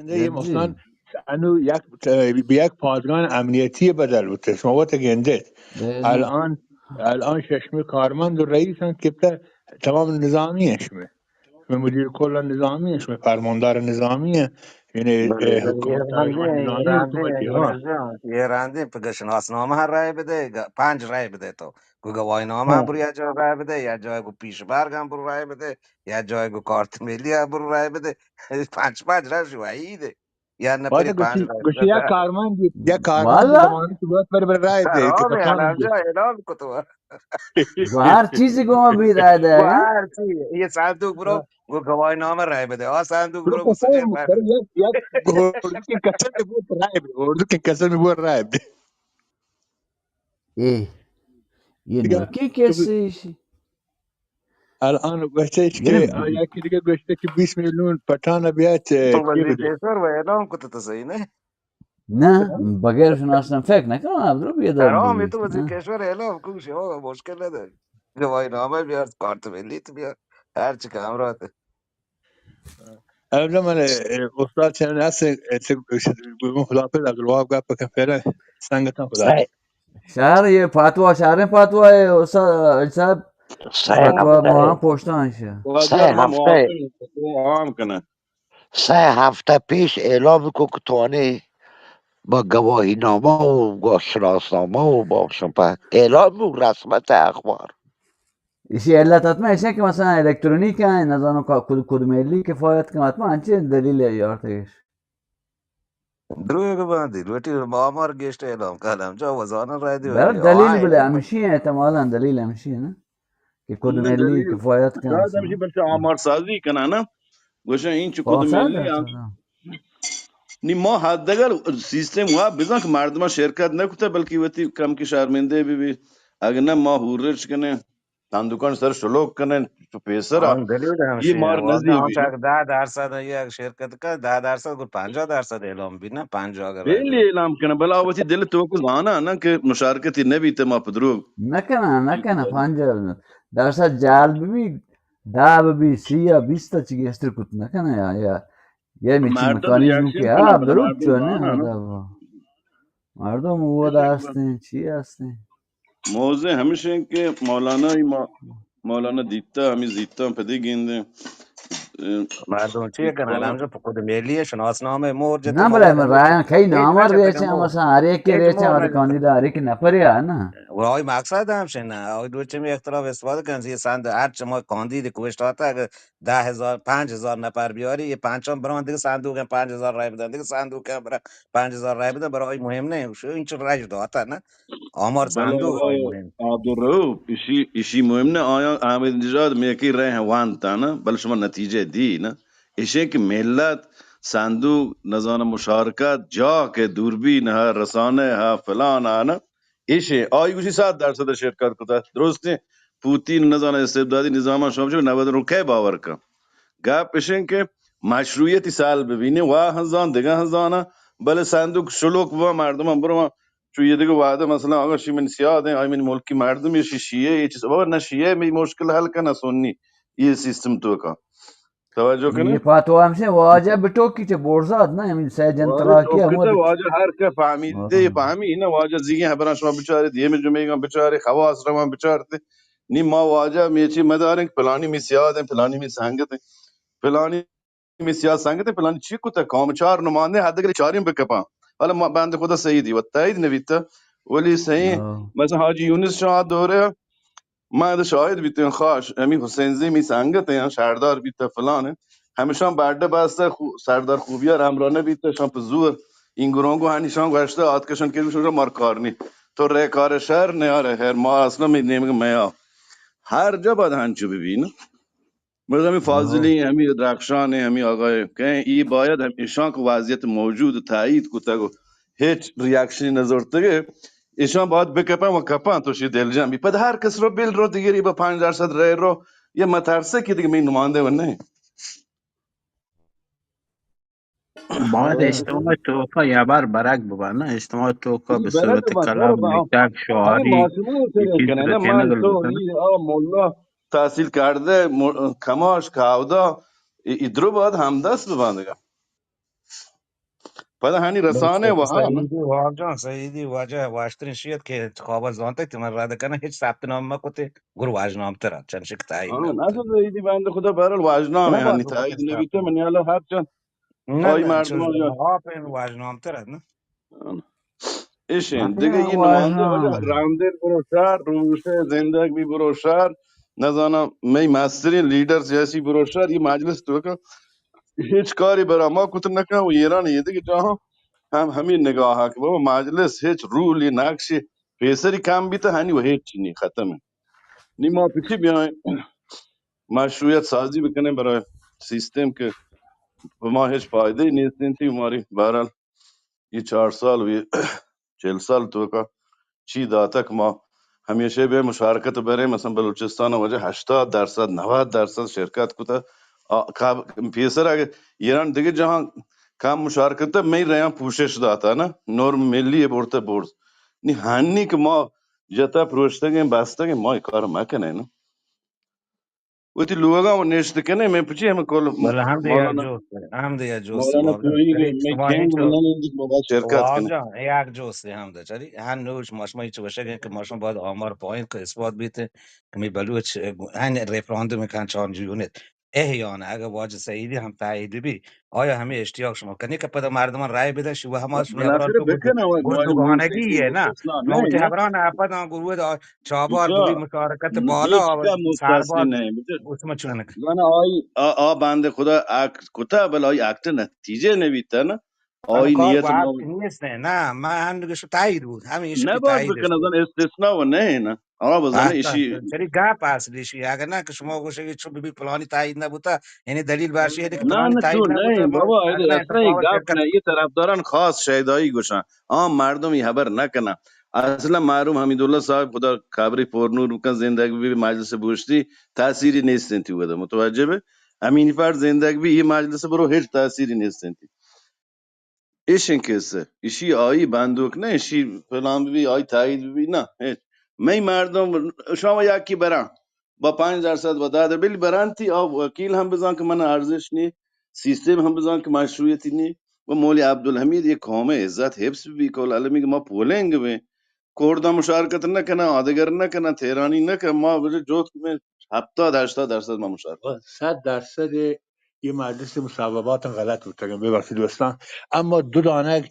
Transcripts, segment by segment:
اے مثلاً انو یک، بہ یک پادگان امنیتی بدل بوتہ، شما وت گندیت. الان، الان ششمی کارمند و رئیس انت کہ تمام نظامی انت، شما، شما مدیر کل نظامی انت، شما فرماندار نظامی انت، یعنی، بلے، بلے، حکومت اے رندیں، اے رندیں، اے رندیں پہ شناسنامہ ہم رائے بدے، گ-، پنج رائے بدے تو. گو گواہی نامہ ہاں. برو یا جا رائے بدے، یا جا گو پیش برگ ہم برو رائے بدے، یا جا گو کارت ملی ہم برو رائے بدے. پنج پنج رائے شو وحید. یا نہ پری پانچ رائے گوشی، یا کارمند، یا کارمند والا زمانہ تو بہت پر بر رائے دے کہ حرام جا اعلان کو تو. ہر چیزی کو ما بھی رائے دے. ہر چیز، یہ صندوق برو، گو گواہی نامہ رائے بدے. آ صندوق برو، گو سجل رائے بدے. یک، یک اردو کے قسم میں وہ رائے بدے، اردو کے قسم میں وہ رائے بدے. اے، یہ نوکی کیسے؟ الان گوشتش کہ یعنی آیا کہ دیگه گوشته که بیست میلیون پٹان بیاد، تو وزیر کشور و اعلان کت تو صحیح نه؟ نه، بغیر شناسنامه فکر نکنم عبدالرب یه دار حرام، تو وزیر کشور اعلان کو، شما مشکل نداری. گواهی نامه بیار، کارت ملیت بیار، هر چی که همراه. البته من، اه، استاد چنین هست، اه، چه، چه، خداحافظ عبدالوهاب گپ بکن فعلا. سنگتان خدا. شهر یه پاتوا، شهر پاتوا، استاد حاجی صاحب. پاتوا ما هم پشتان شه. سه هفته. عام کنه. سه هفته پیش اعلام کو که توانی با گواهی نامه و با شناسنامه و با شنپه اعلام و رسمت اخبار. ایشی علت حتما ایشه که مثلاً الکترونیک ایں، نزانو کا-، کد-، کدوم ملی کفایت کن، حتما انچه دلیل یارتگش. دروگ باندی، لوٹی آمار گیشت اعلام کالم، جا وزانن رای دی. بر دلیل بلے ہمشی احتمالاً دلیل ہمشی ہے نا؟ کہ کدوم ملی کفایت کن. شاید ہمشی بلکہ آمار سازی کنن نا؟ گوشن این چو کدوم ملی ہم. نی ما حداقل سیستم وا بزن کہ مردمان شرکت نکوتا، بلکہ وتی کم کی شرمندہ بی بی. اگر نہ ما ہورش کنیں، صندوقان سر شلوک کنیں، تو پیسر آ. یہ مار نزی بی. دہ درصد یہ شرکت کا، دہ درصد کو پنجاہ درصد اعلام بی نا، پنجاہ اگر خیلی اعلام کنن، بلا وتی دل تو کو زانا نا کہ مشارکتی نبی تے ما پدروگ. نکنن، نکنن، پنجاہ درصد جال بی، دہ بی، سی یا بیست چی گیشتر کت نکنن یا، یا. یہ مچی مکانیزم کہ ہاں، دروگ چو نا. مردم وہ داستیں، چی ہستیں؟ موضع ہمیش انت کہ مولانا ای ما-، مولانا دیتا، ہمیں زیتا پدی گیندیں. مردم چی کنن؟ ہمجا پہ خود ملی شناسنامہ مور جت. نہ، بلے من رایاں کئی نام ریچیں، مثلاً ہر ایک کے ریچیں، ہر کاندیدا ہر ایک نفر ہے نا. وہ آئی مقصد ہم شنا، آئی دوچے میں اختلاف استفادہ کنن، یہ سند ہر چما کاندید کوشت آتا، اگر دہ ہزار، پنج ہزار نفر بیاری، یہ پنچم بران دیگه صندوق ہیں، پنج ہزار رای بدن، دیگه صندوق ہیں، برا پنج ہزار رای بدن، برای مهم نہیں، شو این چه رای داتا نا. آمار صندوق آئی مهم. عبدالرؤف، ایشی، ایشی مهم نہ، آیا احمد نژاد میکی رہ وانتا نا، بل شما نتیجہ دی نا. ایشی کہ ملت صندوق نزانہ مشارکت جا کہ دوربین ہا، رسانہ ہا، فلان ہا نا، ایشی آئی گوشی صد درصد شرکت کتا. درستیں پوتین نزانہ استبدادی نظام شما چو نود روکے باور کن. گپ ایشیں کہ مشروعیتی سال ببینی، وا ہزان، دگہ ہزانہ، بلے صندوق شلوک بوا، مردمان بروا، چو یہ دگہ وعدہ، مثلاً اگر شی من سیاد ہیں، آئی من ملکی مردم، یہ شی شیعہ، یہ چیز، بابا نہ شیعہ می مشکل حل کن، نہ سنی، یہ سیستم تو کا. توجہ کنی؟ یہ پاتوا ہمشہ واجہ بٹوکی چہ بورزاد نا، ہمیں سہ جن تراکی احمد. واجہ ہر کہ فہمی، دے فہمی نا، واجہ زیگیں حبران شما بچارے، دیمی جمعیگاں بچارے، خواص روان بچارتے. نی ما واجہ میچی مداریں کہ پلانی می سیاد ہیں، پلانی می سنگت ہیں، پلانی می سیاد سنگت ہیں، پلانی چی کتا، قوم چار نماندے، حد اگر چاریں بکپاں. حالا ما بند خدا سعیدی و تایید نبیتا، ولی سعید، مثلاً حاجی یونس شاہ دورے، ما ادا شاہد بیتیں، خاش، ہمی حسین زی می سنگت ہیں، شہردار بیتا فلان ہیں. ہمشان بڈ بستا، خو-، سردار خوبیار ہمراہ نبیتا، شان پہ زور، این گرونگو ہنی شان گوشتا، آتکشان کہ گوشن مار کار نی. تو رے کار شہر نیارے، ہر ما اصلاً می نیمگ میا. ہر جا باید ہنچو ببین. بس ہمیں فاضلی، ہمیں درخشان، ہمیں آگاہ کہیں، یہ باید ہم ایشان کو وضعیت موجود تایید کتگ و ہچ ریاکشنی نزورتگ، ایشان باید بکپن و کپن، تو شی دلجم بی. پد ہر کس رو بل رو، دیگری با پنج درصد رای رو، یہ مترسہ کہ دیگه می نماینده و نہیں. باید اجتماع توکا یا بار برگ ببا، نه؟ اجتماع توکا به صورت کلام میتگ شعاری، یکی صورت کنه، نه؟ من تو ای آ مولا تحصیل کرده، م-، کماش، کاودا، ای، ای درو باید همدست ببندگا. پدا ہنی رسانے وہا نا۔ سعیدی واجہ، سعیدی واجہ واشترین شیت کہ خوابا زانتے کہ من رد کنه، هیچ ثبت نام مکوتے، گر واجنام ترا چنشک تایید ہاں، نہ نہ تو سعیدی بند خدا بہرحال واجنام ہے، ہنی تایید نہ بیتے، من یالو حق جان۔ نہ، آئی نہ، مردم چون آئی آپ ہیں واجنام ترا نا۔ ایشیں دگہ یہ نماینده واجہ رامدل برو شہر، روشے زندگ بھی برو شہر، نزاناں مئی مسترین لیڈر سیاسی برو شہر، یہ مجلس تو کا ہیچ کاری برا ما کت نہ کن و ایران یہ دگہ جاہاں ہم ہمیں نگاہ کہ بابا مجلس ہیچ رولی نقشی پیسری کم بیتا ہنی و ہیچ نی ختم ہے۔ نی ما پچی بیائیں مشروعیت سازی بکنیں برای سیستم کہ پہ ما ہیچ فائدہ نیستیں تھی ہماری بہرحال یہ چار سال و یہ چل سال توکا چی داتہ کہ ما ہمیشہ بے مشارکت بریں، مثلاً بلوچستان وجہ ہشتاد درصد، نود درصد شرکت کتہ۔ آ، کا-، پیسر اگہ ایران دگہ جہاں کم مشارکت مئی ریاں پوشش داتا نا، نور ملی برتہ برز۔ نی ہنی کہ ما جتا پروشتگیں، بستگیں، ما یہ کار مکنیں نا۔ وتی لوگاں و نشت کنے، میں پچی ہمیں کل بلے ہم دے یک مولانا، جوست ہے، ہم دے یک جوست ہے، مولانا مولانا توہین شریف، میں شما کہیں ہیچ بولنا نہیں، جس بابا شرکت کنے۔ جان، یک جوست ہے ہم دے، چلی، ہن نوش ما شما ہیچ وشگیں کہ ما شما باید آمار پوائنٹ کہ اثبات بیت کہ می بلوچ، ہن ریفراندوم کن چانجی یونت۔ احیانا اگر واجہ سعیدی ہم تایید بی، آیا ہمیں اشتیاق شما کنی کہ پدا مردمان رای بدن، شو ہما شما بلاخره بکنه، گوش دوگانگی ہے نا؟ ما وتی ہبران اپدان گروہ چابار دوی مشارکت بالا، سرباز، گوش ما چون کنه؟ زن آئی، آ، آ بند خدا اکت کتا، بل آئی اکت نتیجه نبیتا نا. آئی نیت نیست. نه، من هم گوش تایید بود، همین ایش نه باید تایید بکنه، زن استثناء و نه نا. آ بزن ایشی. چری گپ اصلی ایشی، اگر نه که شما گوشه که چون بی پلانی تایید نبوتا، یعنی دلیل برشی هده که نه، پلانی نه، تایید چون نبوتا، نه، بابا، اصلاً این گپ نه، یه طرفداران خاص شیدایی گوشن. عام مردم یہ خبر نکنن. اصلاً مرحوم حمیداللہ صاحب، خدا قبری پر نور بکن، زندگ بی، مجلس بوشتی، تأثیری نیست انتی ودا، متوجہ بے؟ امینی فرد زندگ بی، یہ مجلس برو ہیچ تأثیری نیست انتی. ایشیں کسہ، ایشی آئی بندوک نہ، ایشی پلان بی، آئی تایید بی، نہ، ہیچ. مئی مردم، شما یکی بران، با پنج درصد و داد بل برانتی، آ وکیل ہم بزان کہ من ارزش نی، سیستم ہم بزان کہ مشروعیتی نی، و مولوی عبدالحمید یہ قوم عزت حفظ بی، کول علمی کہ ما پولنگ بیں، کرداں مشارکت نہ کناں، آدگر نہ کناں، تہرانی نہ کناں، ما بجے جوت میں ہفتاد ہشتاد درصد ما مشارکت. صد درصد یہ مجلس مصوبات غلط بوتگن، ببخشید دوستان، اما دو دانگ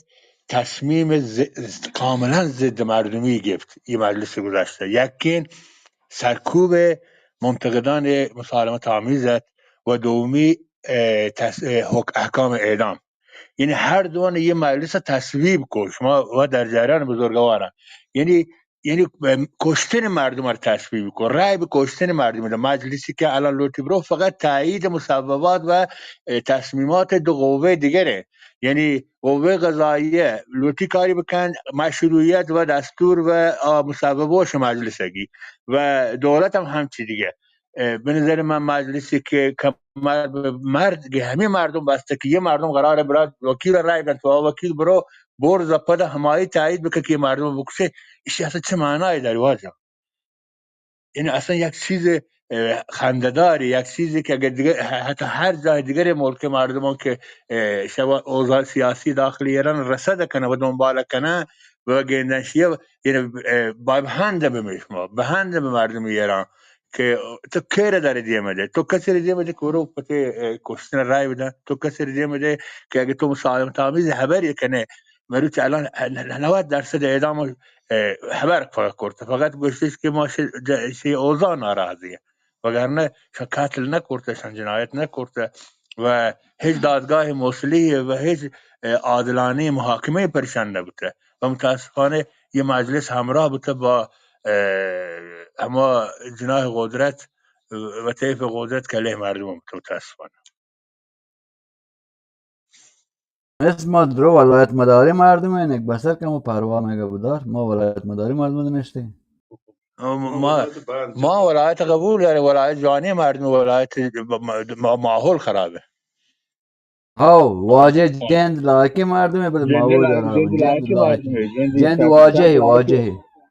تصمیم ز-، کاملاً ضد مردمی گفت یہ مجلس گذشته. یکین سرکوب منتقدان مسالمت آمیز ات و دومی، اه، تص-، اه، حک-، احکام اعدام. یعنی هر دوان یه مجلس تصویب کو، شما و در جریان بزرگواران. یعنی، یعنی، ام، کشتن مردم رو تصویب کو، رای به کشتن مردم ده. مجلسی که الان لوٹی برو فقط تایید مصوبات و، اه، تصمیمات دو قوه دیگره. یعنی قوه قضاییه لوٹی کاری بکن، مشروعیت و دستور و، آ، مصوبات مجلس گی و دولت هم همچی دیگه. اه، به نظر من مجلسی که کمر به مرد، که همه مردم بسته که یه مردم قراره برات وکیل رای بدن، تو آ وکیل برو برز و پد همایی تایید بکن که یه مردم بکشه، ایشی اصلاً چه معنایی داری واجه؟ این اصلاً یک چیز، اه، خنده‌داری، یک چیزی که اگر دیگه، ح-، حتی هر جای دیگر ملک مردمان که، اه، شوا اوضاع سیاسی داخل ایران رصد کنه و دنبال کنه و گندن شیه، یعنی، اه، باید هند به شما، به هند به مردم ایران. که تو کئے را دئے دیما دئے؟ تو کسی را دیما دئے که برو پہ تئی، اه، کشتن رای بدن؟ تو کسی را دیما دئے که اگه تو مسالمت آمیز خبری کنئے، مروچی الان نود درصد اعدام، اه، خبر فقط کرته، فقط گوشتش که ما ش-، ج-، شی اوضاع ناراضی ایں، وگرنه شان قتل نکرته، شان جنایت نکرته و هیچ دادگاه مصلحی و هیچ، اه، عادلانه محاکمه پرشان نبوته و متاسفانه یه مجلس همراه بوته با، اه، هما جناح قدرت و طیف قدرت که علیه مردم بوته، متاسفانه. مثل ما درو ولایت مداری مردم ایں، یک بسر کم و پروا مگه بدار، ما ولایت مداری مردم نشتیم. ما، ما ولایت قبول داریم، ولایت جوانی مردم، ولایت ما-، ما-، ماحول خرابه. ہاو، واجہ جند لائقیں مردمے، بلے جند ماحول لا-، خراب، جند جند لائقیں لائق، مردمے، جند جند واجہ، واجہ.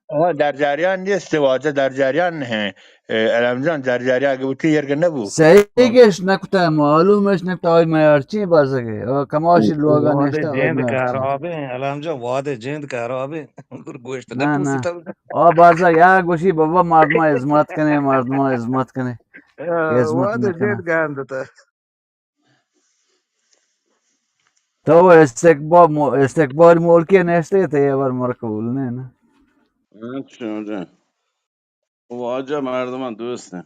آ، در جریان نیست، واجہ در جریان نہ ایں۔ اے، علم جان در جریان اگہ بوتی، یرگہ نبو۔ صحیح گش نکتا، معلوم اش نکتا، آئی میں ہرچی بازگے۔ آ، کماشی لوگا وادے نشتا، آئی جند میں ہرچی۔ خرابیں، علم جان، وادے جند خرابیں۔ گر گوشت نہ، نہ۔ نپوستا۔ آ، بازا یا گوشی، بابا، مردما عظمت کنے، مردما عظمت کنے۔ آ، عظمت وادے نکنے۔ جند گندتا۔ تو استکبار مو-، استکبار ملکی نشتے، تو یہ بار مر قبول نہیں نا۔ اچھا، واجہ۔ واجہ مردمان دوست ہیں۔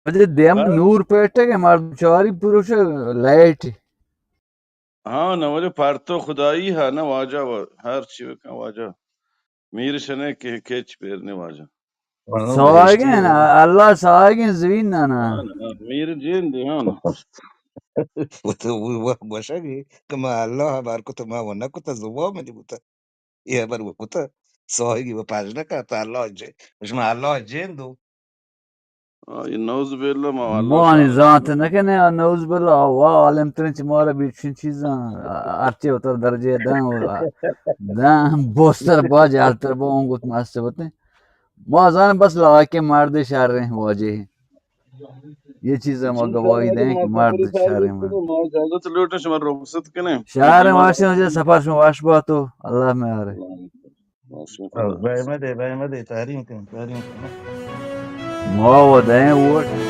اجے دیم بس۔ نور پیٹے کے مردم چاری پروش لائٹ۔ ہاں، نہ وجہ پرتو خدائی ہے، نہ واجہ و-، ہر چی بکن واجہ۔ میر شنے کہ کچ پیر نے واجہ۔ ہاں، ساہگیں، اللہ ساہگیں زمین نہ نا۔ ہاں، ہاں، میر جین دے، ہاں۔ وہ تو وہ، وہ گوشگ کہ ما اللہ بار کو تو ما وہ نہ کو تو زبان میں نہیں بوتا۔ یہ بار وہ کو تو ساہگی وہ پاش نہ کرتا اللہ جے۔ اس میں اللہ جین دو۔ آ، یہ نعوذ باللہ، ما اللہ ما نی ساہگ۔ زانت نہ کنے، آ، نعوذ باللہ، آ، وا عالم ترین چی مارا بیچن چیزاں، آ، ہرچے اتر درجے داں، آ، داں، بوستر با جالتر با اون گوت ماستے بوتے۔ ما زان بس لائق مرد شر ہیں واجہ۔ یہ چیزاں ما گواہی دیں کہ مرد شر ہیں۔ ما اجازت لوٹیں، شما رخصت کنیں۔ شر ہیں واشیں، واجہ سفر شما وش باتو، اللہ میں آرے۔ بے مدے، بے مدے، تحریم کن، تحریم کن۔ ما و دیں ووٹ۔